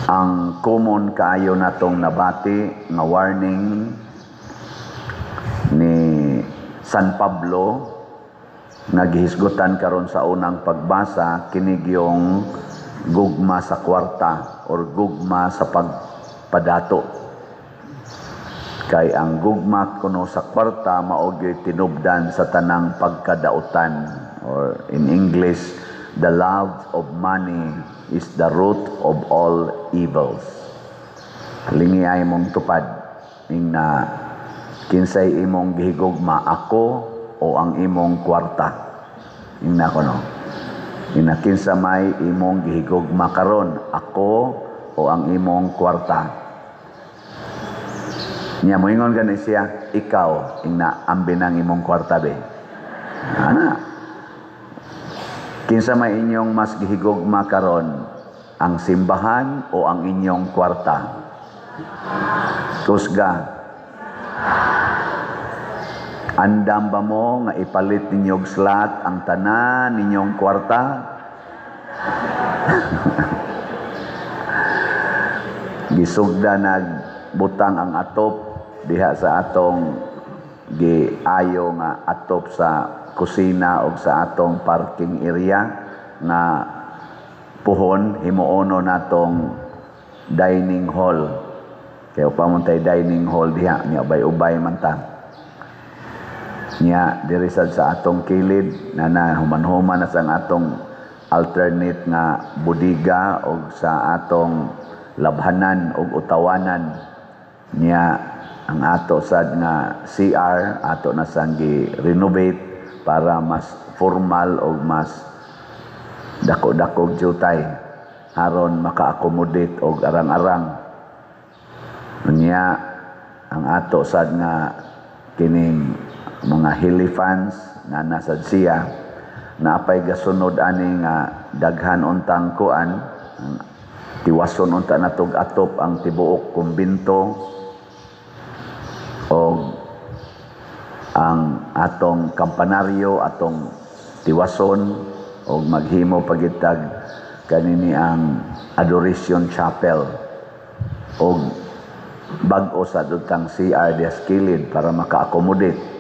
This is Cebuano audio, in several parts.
Ang common kaayo natong nabati nga warning ni San Pablo nga gihisgutan karon sa unang pagbasa, kini gyung gugma sa kwarta or gugma sa pagpadato. Kay ang gugma kuno sa kwarta mao gyud tinubdan sa tanang pagkadautan, or in English, the love of money is the root of all evils. Lingi ay mong tupad ing na kinsay imong gihigugma, ako o ang imong kwarta? Ing na kono. Ing na kinsa may imong gihigugma karon, ako o ang imong kwarta? Nya moingon gani siya, "Ikaw." Ing na ambi ng imong kwarta be. Ana. Kinsa may inyong mas gihigugma karon, ang simbahan o ang inyong kwarta? Kusga. Andam ba mo nga ipalit ninyong slot ang tanan ninyong kwarta? Gisugda nagbutang ang atop diha sa atong giayo nga atop sa kusina o sa atong parking area nga puhon himuono natong dining hall. Kaya upa man tay dining hall diha nya, ubay-ubay man ta. Nya diri sad sa atong kilid na na human-human na sa atong alternate nga budiga og sa atong labhanan og utawanan. Nya ang ato sad nga CR ato na sang gi-renovate para mas formal og mas dako-dako jutay aron maka-accommodate og arang-arang. Nya ang ato sad nga kining mga helifans na nasad siya naapay gasunod ani nga daghan untang kuan, tiwason unta natog atop ang tibuok kumbinto og ang atong kampanaryo atong tiwason og maghimo pagitag kanini ang Adoration Chapel og bag-o sa dutang CR dias kilid para maka-accommodate.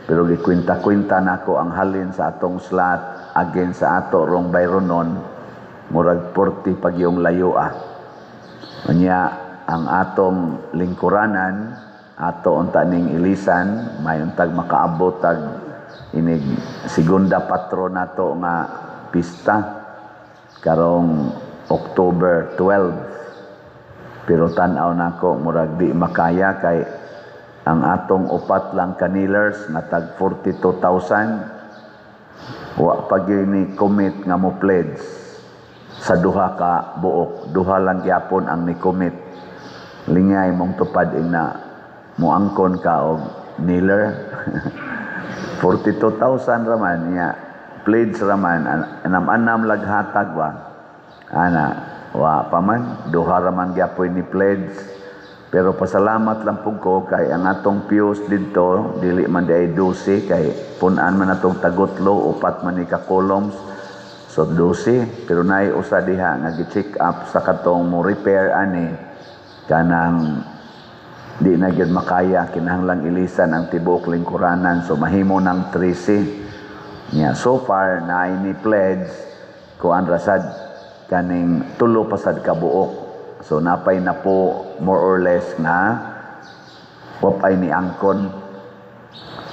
Pero gikwinta-kwinta nako ang halin sa atong slot again sa ato rong Byronon, murag 40 pag yung layo ah. Unya ang atong lingkuranan ato unta ning ilisan, may untag makaabot tag inig segunda patro nato nga pista karong October 12. Pero tan-aw nako, murag di makaya kay ang atong upat lang kanilers nga tag 42,000, wa pa gyud ni commit nga mo pledge sa duha ka buok. Duha lang gyapon ang ni commit. Lingay mong tupad ing na muangkon ka og kneeler. 42,000 raman niya pledge raman, anam-anam laghatag ba ana, wa pa man, duha raman gyapoy ni pledge. Pero pasalamat lang pug ko kay ang atong pews didto dili man di ay 12 kay pun-an man atong tagutlo, upat man ni ka columns, so 12. Pero naay usa diha nga gi-check up sa katong mo repair ani, kanang di na gyud makaya, kinahanglang ilisan ang tibuok lingkuranan, so mahimo ng 13 nya. So far naay ni pledge kuan rasad kaning tulo pasad ka buok, so napay na po more or less nga wapay ni angkon.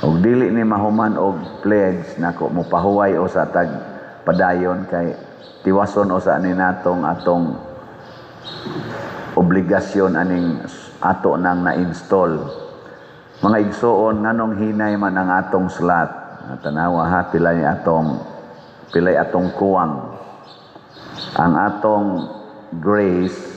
Og dili ni mahuman og pledge nako, mopahuway o sa tag padayon kay tiwason o sa ani natong atong obligasyon aning ato nang na-install. Mga igsoon, nganong hinay man ang atong slot? Tanawa ha, pilay atong kuwang. Ang atong grace,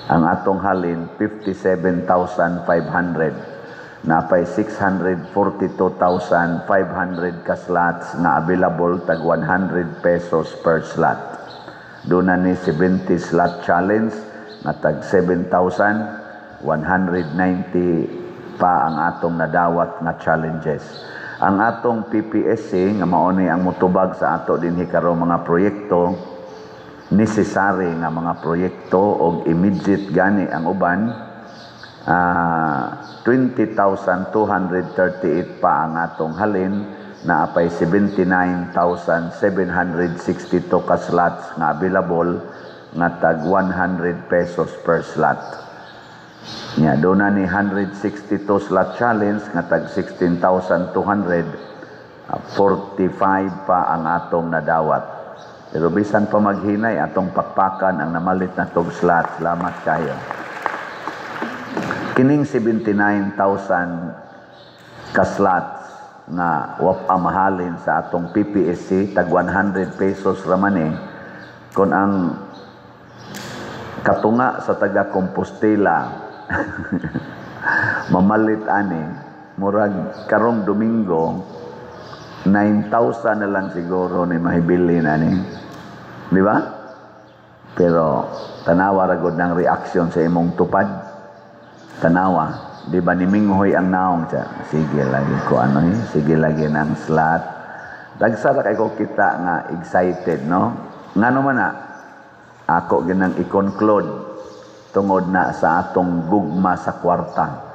ang atong halin 57,500. Napay 642,500 ka slots nga available, tag 100 pesos per slot. Doon na ni 70 slot challenge nga tag 7,190 pa ang atong nadawat nga challenges. Ang atong PPSC nga mao ni ang mutubag sa ato dinhi karong mga proyekto. necessary nga mga proyekto og immediate gani ang uban. 20,238 pa ang atong halin na apay 79,762 ka slots nga available nga tag 100 pesos per slot. Nya doon na ni 162 slot challenge nga tag 16,200, 45 pa ang atong nadawat. Pero bisan pa maghinay, atong pakpakan ang namalit na tog slot. Salamat kayo. Kining 79,000 ka slots nga wa pa mahalin sa atong PPSC, tag 100 pesos raman eh. Kung ang katunga sa taga Compostela mamalit ani, murag karong Domingo 9,000 na lang siguro ni mahibili na ni, di ba? Pero tanawa ra gud ng reaksyon sa imong tupad. Tanawa, di ba niminghoy ang naong siya? Sige lagi ko ano eh, sige lagi ng slot. Dagsa ra kay ko kita nga excited, no? Ngano man na ako ginang i-conclude, tungod na sa atong gugma sa kwarta.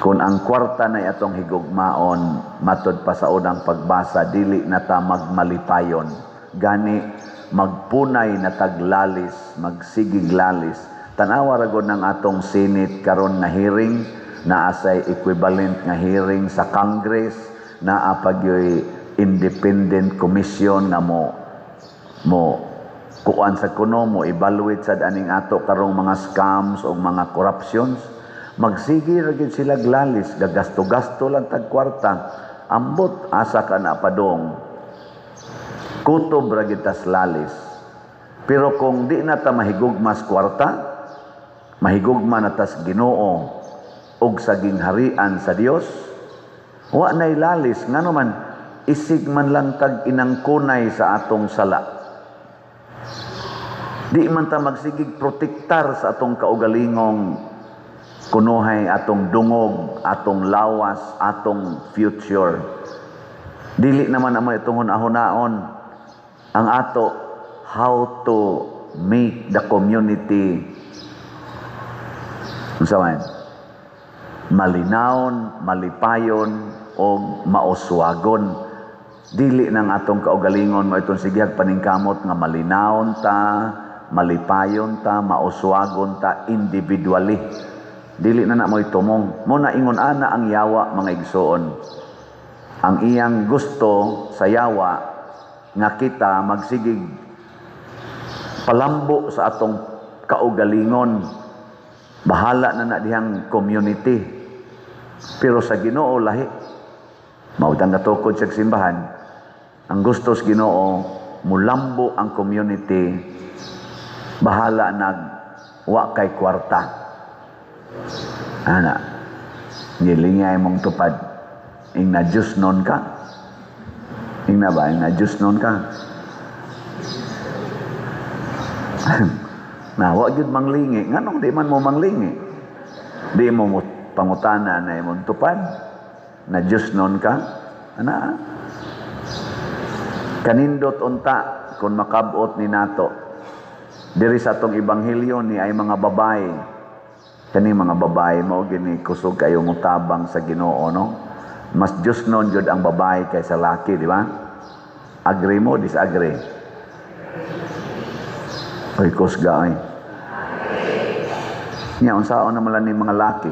Kung ang kwarta na atong higugmaon, matod pa sa unang pagbasa, dili na ta magmalipayon. Gani magpunay na taglalis, magsigig lalis. Tanawa ra gud ng atong Senate karon na hearing, naa say equivalent nga hearing sa Congress, naa pagyoy independent commission nga mo kuan sa kuno, mo evaluate sad aning ato karong mga scams o mga corruptions. Magsige ra gyud sila glalis, gagasto-gasto lang tag kwarta. Ambot asa ka na padong, kutob ra gyud tas lalis. Pero kung di na ta mahigugmas kwarta, mahigugma na tas Ginoo ug sa gingharian sa Dios, wa nay lalis. Ngano man, isig man lang tag inangkunay sa atong sala. Di man ta magsigig protektar sa atong kaugalingong kunuhay, atong dungog, atong lawas, atong future. Dili naman amo itong hunahunahon ang ato, how to make the community unsa man, malinawon, malipayon o mauswagon. Dili nang atong kaugalingon mo itong sigihag paningkamot nga malinawon ta, malipayon ta, mauswagon ta individually. Dili na na mo itumong. Mo na ingon ana ang yawa, mga igsoon. Ang iyang gusto sa yawa nga kita magsigig palambo sa atong kaugalingon. Bahala na na dihang community. Pero sa Ginoo lahi. Mao tang gatukod sa simbahan. Ang gusto sa Ginoo, mulambo ang community. Bahala nag wa kay kwarta. Ana, gilingay mong tupad. Ing na Diyos nun ka. Ing na ba? Ing na Diyos nun ka. Na, wa gyud manglingi. Nganong di man mo manglingi? Di mo pangutana na imong tupad. Na Diyos nun ka. Ana, kanindot unta kung makabot ni nato. Diri sa atong ebanghelyo ni ay mga babae. Kani mga babae mao gini kusog kayo mutabang sa Ginoo, no? Mas Diyos nun jud ang babae kaysa laki, di ba? Agree mo, disagree? Oy, kusga ay. Nya unsaon naman lang ni mga laki?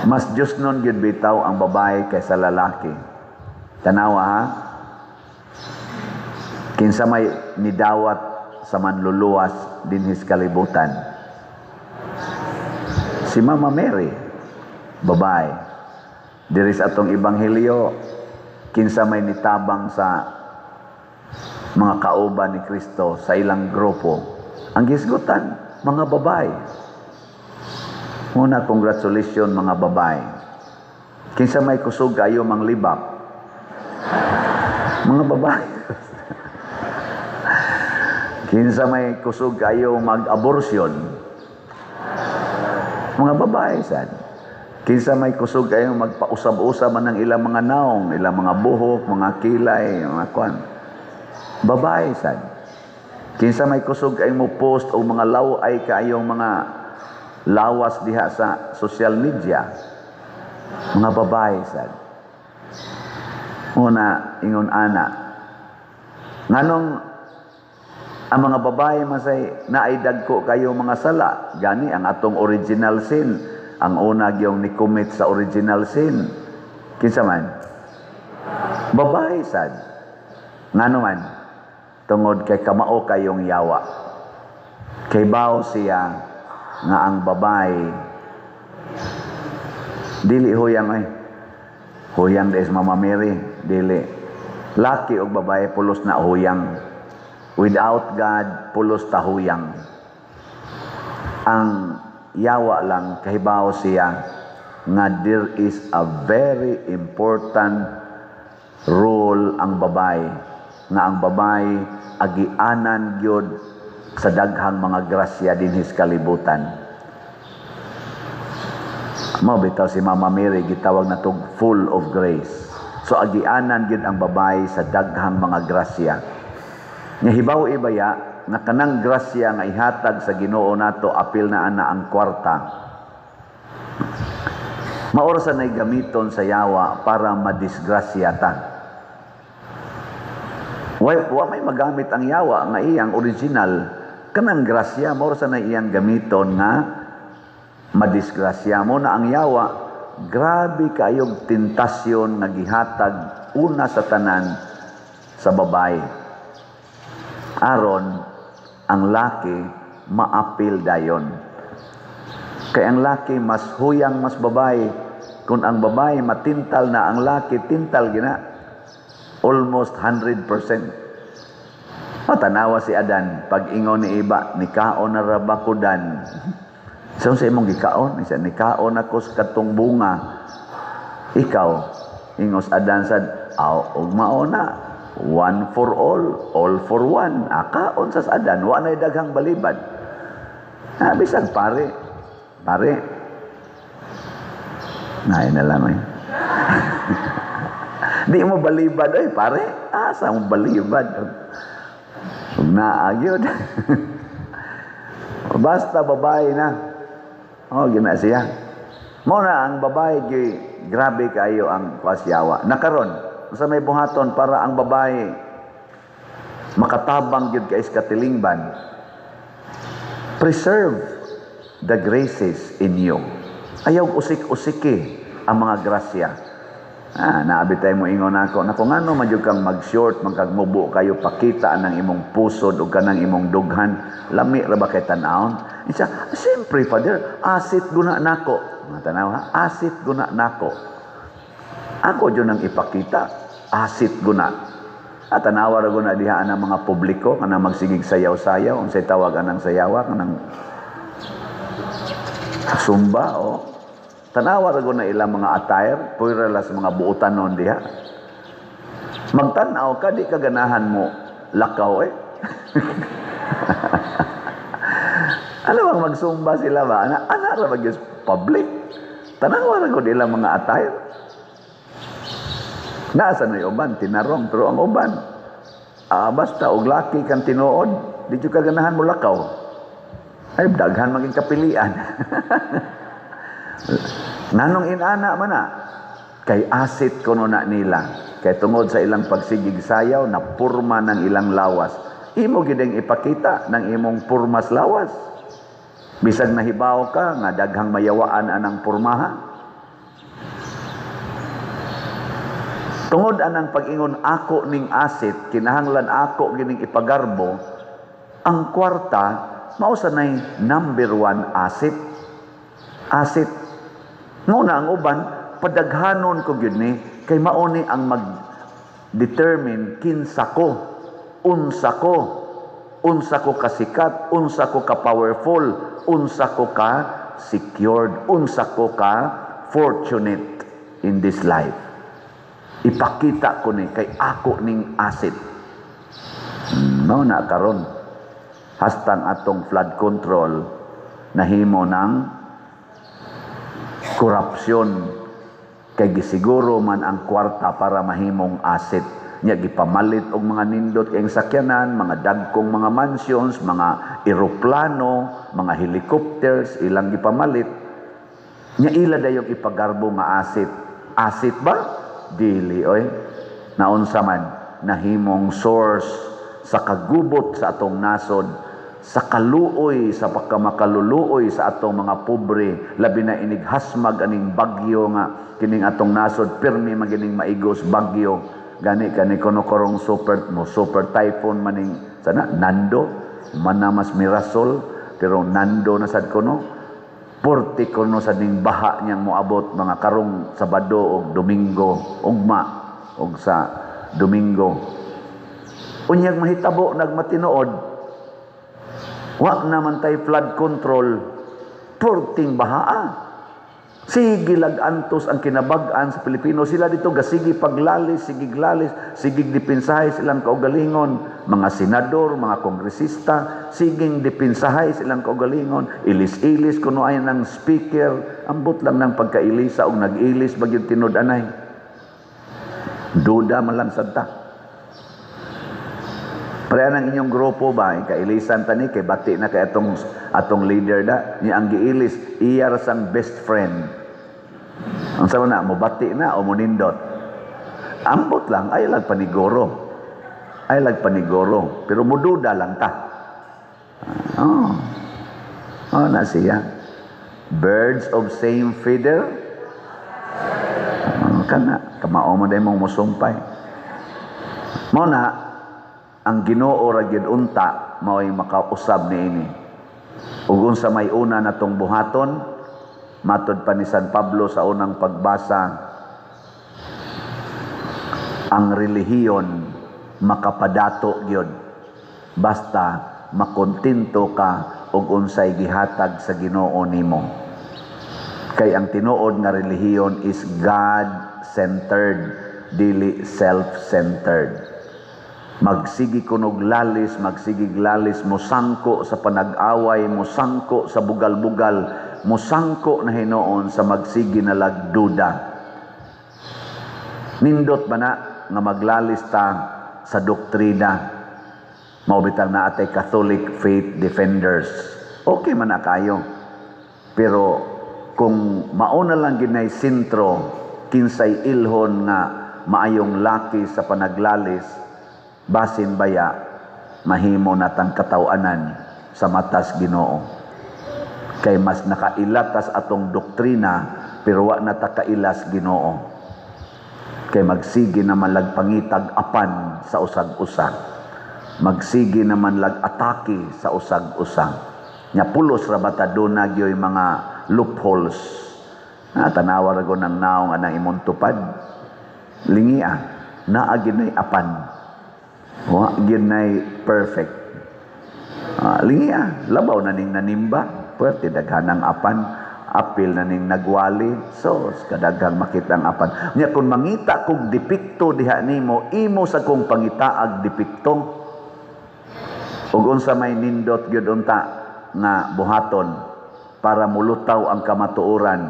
Mas Diyos nun jud bitaw ang babae kaysa lalaki. Tanawa ha? Kinsa may nidawat sa manluluwas dinhis kalibutan? Si Mama Mary, babae. Diri sa atong ebanghelyo, kinsa may nitabang sa mga kauban ni Kristo sa ilang grupo? Ang gisgutan, mga babae. Muna, congratulations mga babae. Kinsa may kusog kayo manglibak? Mga babae. Kinsa may kusog kayo mag-abortion? Mga babae sad. Kinsa may kusog kayo magpausab-usab man ang ilang mga naong, ilang mga buhok, mga kilay, mga kwan. Babae sad. Kinsa may kusog kay mo post og mga law-ay kaayong mga lawas diha sa social media? Mga babae sad. Una, ingon ana. Nganong ang mga babae masay naay dagko kayo mga sala? Gani ang atong original sin, ang una gyong ni commit sa original sin, kinsa man? Babae sad. Ngano man? Tungod kay kamao kayong yawa. Kay bao siya nga ang babae dili huyang ay. Huyang des Mama Mary, dili. Laki og babae pulos na huyang. Without God, pulos ta huyang. Ang yawa lang kahibaw siya nga there is a very important role ang babae, nga ang babae agianan gyud sa daghang mga grasya dinhi sa kalibutan. Mao bitaw si Mama Mary gitawag natog full of grace. So agianan gyud ang babae sa daghang mga grasya. Nya hibaw ibaya nga kanang grasya nga ihatag sa Ginoo nato, apil na ana ang kwarta. Mao ra sa nay gamiton sa yawa para madisgrasya ta. Wa may magamit ang yawa nga iyang original kanang grasya, mao ra sa nay iyang gamiton nga madisgrasya mo na ang yawa. Grabe kayog tentasyon nga gihatag una sa tanan sa babae aron ang laki maapil dayon. Kay ang laki mas huyang mas babae. Kung ang babae matintal na, ang laki tintal gina almost 100%. Matanawa si Adan, pag ingon ni Iba, "Nikaon na ra ba ko dan?" So sa imong gikaon, isa nikaon ako sa katong bunga. Ikaw, ingos Adan sad, aw, ug mao na. One for all for one. Akaon sa Adan, wa na'y daghang balibad. Ah, bisag pare, pare. Nay na lang eh. Di mo balibad oy, pare. Asa mo balibad? Ug naa gyud. Basta babae na. Oh, gina siya. Mao na ang babae gyud grabe kayo ang kwasyawa. Nakaron, sa may buhaton para ang babae makatabang gyud kay katilingban? Preserve the graces in you. Ayaw usik-usiki ang mga grasya. Ah, naabi tayo mo ingon ako, nako, ngano man jud kang mag-short, man kag mubo kayo, pakita ang imong pusod ug kanang imong dughan, lami ra ba kay tan-awon? Isa, siyempre, Father, asset guna nako. Mga tanaw ha, asset guna nako. Ako jud ang ipakita, asset guna. At tanawa ra guna diha ang mga publiko kanang magsigig sayaw-sayaw, unsay tawag anang sayawa, kanang Zumba o tanawa ra guna ilang mga attire, pwera la sa mga buotanon diha. Magtan-aw ka, di ka ganahan mo lakaw eh. Ano bang magsumba sila ba? Ana, ana ra ba gyud public? Tanawa ra gud ilang mga attire. Nasa na uban, tinarong, pero ang uban, basta og laki kang tinuod, di jud ka ganahan mo lakaw. Ay, daghan maging kapilian. Nganong inana man na? Kay asset kuno na nila. Kay tungod sa ilang pagsigig sayaw, na purma ng ilang lawas. Imo gid ang ipakita ng imong purmas lawas. Bisag nahibaw ka nga daghang mayawaan anang purmaha. Tungod anang pag-ingon ako ning asset, kinahanglan ako gining ipagarbo, ang kwarta mao sa nay number one asset. Asset. Nguna ang uban, padaghanon ko gyud ni kay mao ni ang mag-determine kinsa ko, unsa ko, unsa ko kasikat, unsa ko ka powerful, unsa ko ka secured, unsa ko ka fortunate in this life. Ipakita ko ni kay ako ning asset. Mao na karon hastang atong flood control nahimo ng korupsyon kay gisiguro man ang kwarta para mahimong asset. Nya gipamalit og mga nindot kayong sakyanan, mga dagkong mga mansions, mga eroplano, mga helicopters, ilang gipamalit. Nya ila dayong ipagarbo nga asset. Asset ba? Dili oy. Naunsa man nahimong source sa kagubot sa atong nasod, sa kaluoy, sa pagkamakaluluoy sa atong mga pobre, labi na inig hasmag aning bagyo nga kining atong nasod pirmi man gining maigos bagyo. Gani kani kuno karong super mo super typhoon maning sana Nando man na, mas Mirasol, pero Nando na sad kuno. Porte kuno sa ning baha niyang moabot mga karong Sabado og Domingo, ugma og sa Domingo. Unyag mahitabo nagmatinood, wa naman tay flood control, porting bahaa. Sige lag-antos ang kinabag-an sa Pilipino. Sila dito gasigi paglalis, sige lalis, sige dipinsahay silang kaugalingon. Mga senador, mga kongresista, siging dipinsahay silang kaugalingon. Ilis-ilis kuno ay ng speaker. Ambot lang ng pagkailisa og nag-ilis bagyong tinud-anay. Duda man lang sad ta. Pareha ng inyong grupo ba, kailisan tani, kay bati na kay atong, atong leader da, niya ang giilis, iya ra sang best friend. Ang sama na, mobati na o monindot? Ambot lang, ay lag paniguro. Ay lag paniguro. Pero mududa lang ta. Oh. Oh, na siya. Birds of same feather. Oh, kana, kamao mo dahil mong musumpay. Mo na, ang Ginoo ra gyud unta mao'y makausab niini. Ug unsa may una natong buhaton, matod pa ni San Pablo sa unang pagbasa, ang relihiyon makapadato gyud basta makontento ka og unsay gihatag sa Ginoo nimo. Kay ang tinuod nga relihiyon is God-centered, dili self-centered. Magsigi kunog lalis, magsigig lalis, musangko sa panag-away, musangko sa bugal-bugal, musangko na hinoon sa magsigi na lagduda. Nindot ba na nga maglalis ta sa doktrina? Mao bitang na atay Catholic Faith Defenders. Okay man na kayo. Pero kung mauna lang ginay sentro, kinsay ilhon nga maayong laki sa panaglalis, basin baya mahimo natang katawanan sa matas Ginoo. Kay mas nakailatas atong doktrina pero wa na ta kailas Ginoo. Kay magsige naman lagpangitag apan sa usag-usa. Magsige naman lag-atake sa usag-usa. Nya pulos ra bata duna gyoy mga loopholes. Na tanawa ra ko ng naong anang imong tupad. Lingia, naa ginay apan. Wa ginay perfect. Lingia, labaw na ning nanimba, puwerte daghanang apan, apil na ning nagwali, so kadaghang makita ang apan. Nya kung mangita kog depekto diha nimo, imo sa kong pangitaag depekto. Ug unsa may nindot gyud unta nga buhaton para mulutaw ang kamatuoran,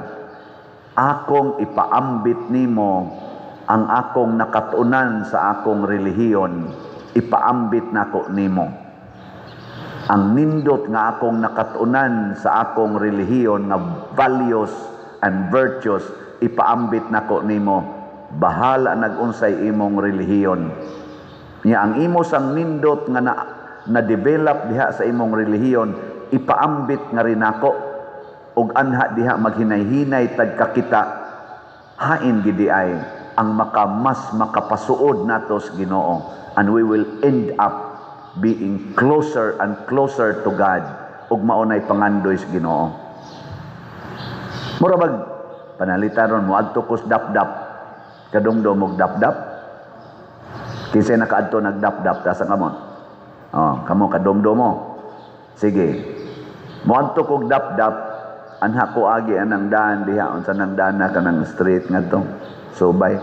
akong ipaambit nimo ang akong nakatunan sa akong relihiyon, ipaambit nako nimo. Ang nindot nga akong nakatunan sa akong relihiyon nga values and virtues, ipaambit nako nimo. Bahala nagunsay imong relihiyon. Nya ang imo sang nindot nga na develop diha sa imong relihiyon, ipaambit nga rin nako. Ug anha diha maghinay-hinay tagkakita, hain gidi ay ang maka mas makapasuod nato sa Ginoo, and we will end up being closer and closer to God ug mao nay pangandoy sa Ginoo. Mura bag panalita ron moadto kos dapdap. Kadumdum og dapdap? Kinsay nakaadto nagdapdap? Taas ang kamot. Oh, kamo kadumdum mo. Sige. Moadto kog dapdap, anha ko agi anang daan diha, unsa nang daan na kanang street ngadto. Subay.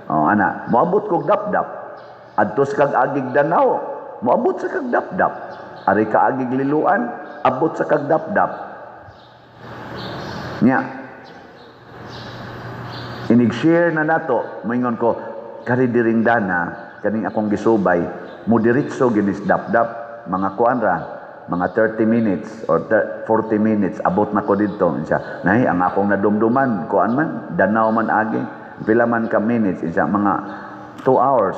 Oh, ana, moabot kog dapdap. Adto sa kag agig Danaw, moabot sa kag dapdap. Ari ka agig Liloan, abot sa kag dapdap. Nya. Inig share na nato, moingon ko, kari diring dana, Kaning akong gisubay, mo diretso ginis Dapdap, mga kuan ra, mga 30 minutes or 40 minutes, abot na ko didto. Siya, "Nay, ang akong nadumduman, kuan man, Danao man agi." "Pila man ka minutes?" Siya, "Mga 2 hours."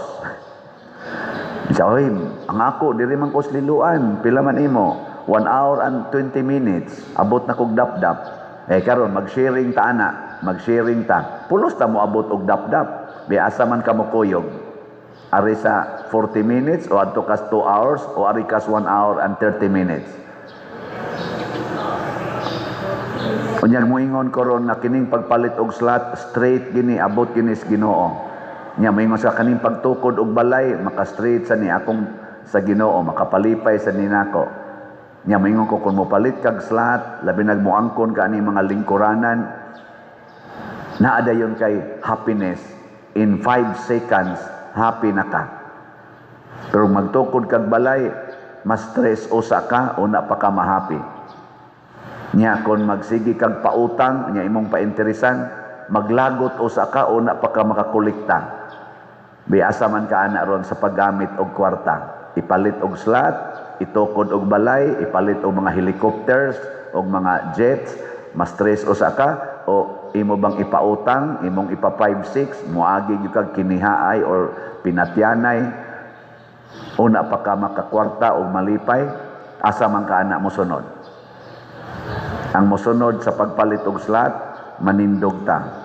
Siya, "Oy, ang ako, diri man ko sa Liloan." "Pila man imo?" "1 hour and 20 minutes, abot na kog Dapdap." Eh karon mag-sharing ta ana, mag-sharing ta. Pulos ta mo abot og Dapdap. Biasa man ka mo kuyog? Ari sa 40 minutes o adto kas 2 hours o ari kas 1 hour and 30 minutes? Unyag moingon ko ron na kining pagpalit og slot straight gini, abot gini sa Ginoo. Nya moingon sa kaning pagtukod og balay, maka-straight sa ni akong sa Ginoo, makapalipay sa ninako. Nya moingon ko, kung mopalit kag slot, labi nag moangkon ka ani mga lingkuranan, naa dayon kay happiness in 5 seconds, happy na ka. Pero magtukod kag balay, mas stress usa ka, una pa ka ma-happy. Nya kon magsigi kag pautang, nya imong painteresan, maglagot usa ka, una pa ka makakolekta. Biasa man ka ana ron sa paggamit og kwarta? Ipalit og slot, itukod og balay, ipalit og mga helicopters og mga jets, mas stress usa ka, o imo bang ipautang, imong ipa 5-6, moagi gyud kag kinihaay or pinatyanay, una pa ka makakwarta og malipay? Asa man ka ana mosunod? Ang mosunod sa pagpalit og slot, manindog ta.